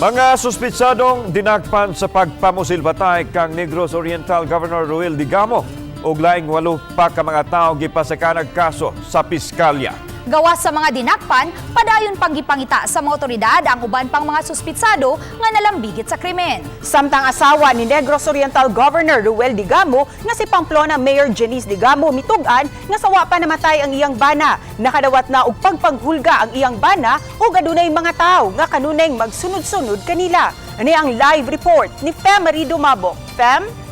Mga suspitsadong dinakpan sa pagpamusilbatay kang Negros Oriental Governor Roel Degamo ug laing walo pa ka mga tawo gipasakanag kaso sa piskalya. Gawas sa mga dinakpan, padayon pang gipangita sa mga otoridad ang uban pang mga suspitsado nga nalambigit sa krimen. Samtang asawa ni Negros Oriental Governor Roel Degamo nga si Pamplona Mayor Janice Degamo mitug-an nga sawa pa namatay ang iyang bana. Nakadawat na og pagpanghulga ang iyang bana ug adunay mga tawo nga kanunay magsunod-sunod kanila. Ani ang live report ni Fem Marie Dumabo. Fem?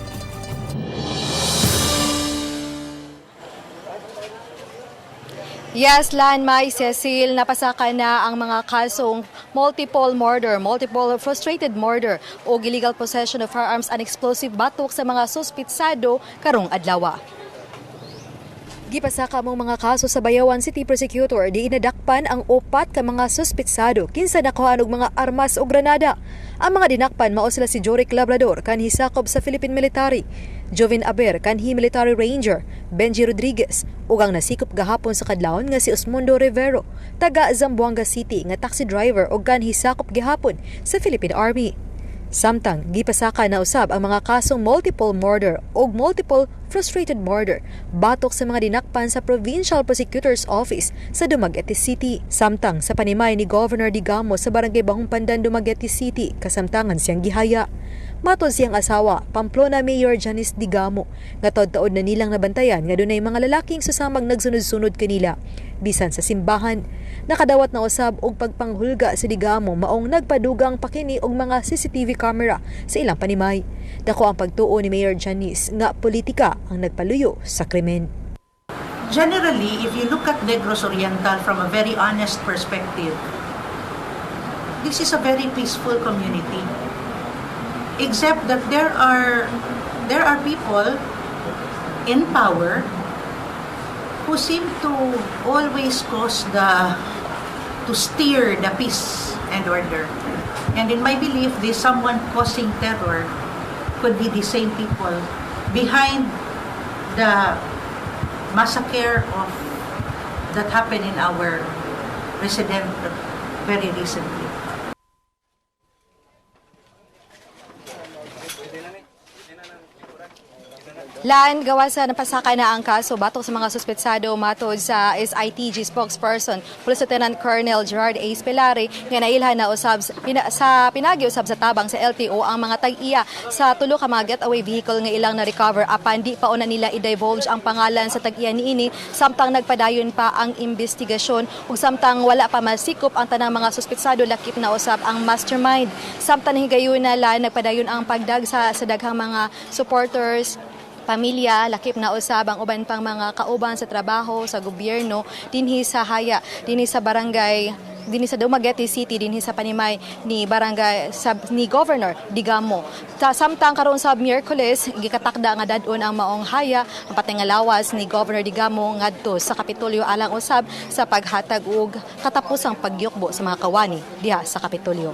Yes, Lan, May, Cecil, napasaka na ang mga kasong multiple murder, multiple frustrated murder o illegal possession of firearms and explosive batok sa mga suspitsado karong adlaw. Gipasaka mong mga kaso sa Bayawan City Prosecutor, di inadakpan ang upat ka mga suspitsado kinsa nakuhaan og mga armas o granada. Ang mga dinakpan mao sila si Joric Labrador, kanhi sakop sa Philippine Military, Jovin Aber, kanhi Military Ranger, Benji Rodriguez, ug ang nasikop gahapon sa kadlawon nga si Osmundo Rivero, taga Zamboanga City nga taxi driver ug kanhi sakop gihapon sa Philippine Army. Samtang gipasaka na usab ang mga kasong multiple murder o multiple frustrated murder batok sa mga dinakpan sa Provincial Prosecutor's Office sa Dumaguete City. Samtang sa panimay ni Governor Degamo sa Barangay Bahong Pandan, Dumaguete City, kasamtangan siyang gihaya. Matod siyang asawa, Pamplona Mayor Janice Degamo, nga taod-taod na nilang nabantayan nga dunay mga lalaking susamag nagsunod-sunod kanila bisan sa simbahan. Nakadawat na usab og pagpanghulga si Degamo maong nagpadugang pakini og mga CCTV camera sa ilang panimay. Dako ang pagtuo ni Mayor Janice nga politika ang nagpaluyo sa krimen. Generally, if you look at Negros Oriental from a very honest perspective, this is a very peaceful community. Except that there are people in power who seem to always cause the to steer the peace and order. And in my belief, this someone causing terror could be the same people behind the massacre of that happened in our resident very recently. Lan, gawa sa napasaka na ang kaso batok sa mga suspetsado, matod sa SITG spokesperson Police Lieutenant Colonel Gerard A. Spelari nga nailhan na usab sa pinagi usab sa tabang sa LTO ang mga tag-iya sa tulo ka mga getaway vehicle nga ilang na-recover, apan di pa una nila i-divulge ang pangalan sa tag-iya niini samtang nagpadayon pa ang investigasyon ug samtang wala pa masikop ang tanang mga suspetsado, lakip na usab ang mastermind. Samtang higayuna, Lan, nagpadayon ang pagdagsa sa daghang mga supporters, pamilya, lakip na usab ang uban pang mga kauban sa trabaho sa gobyerno dinhi sa haya, dinhi sa barangay, dinhi sa Dumaguete City, dinhi sa panimay ni barangay sa ni Governor Degamo. Samtang karon sa Miyerkules gikatakda nga dad-on ang maong haya ang patingalawas ni Governor Degamo ngadto sa Kapitolyo alang usab sa paghatag og katapusang pagyukbo sa mga kawani diha sa Kapitolyo.